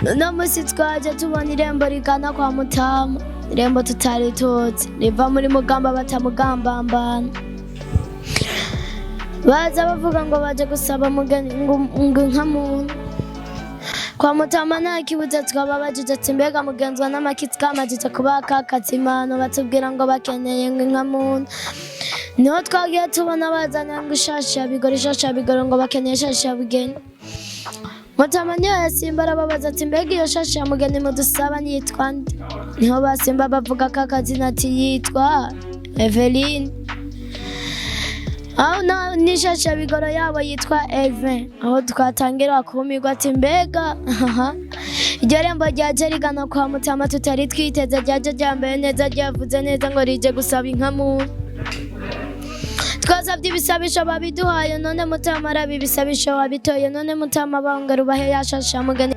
Uno munsi twaje tubona irembo rigana kwa Mutama, irembo tutari tuzi riva muri Mugamba batamugambambana. Baza bavuga ngo baje gusaba mugeni ngo inka muntu kwa Mutama. Nta kibuza twababajije ati: "Mbega mugenzwa n'amaki?" Twamajije kubaha kakazimano, batubwira ngo bakeneye ngo inka muntu. Niho twagiye tubona bazana ngo ishasha bigoro, ishasha bigoro, ngo bakeneye ishasha bugeni. Mutama niyo yasimba arababaza ati: "Mbega iyo shasha ya mugeni mudusaba niyitwa nde?" Niho basimba bavuga ko akazina ati yitwa Eveline, aho n'ishasha bigoro yabo yitwa Elvin. Aho twatangira kumirwa ati: "Mbega iryo rembo ryaje rigana kwa Mutama tutari twiteze, ryaje ryambaye neza, ryavuze neza ngo rije gusaba inka muntu? Twasabye ibisabisho babiduhaye, none Mutama araba ibisabisho wabitoye. None Mutama bongera ubahe yashasha mugeni."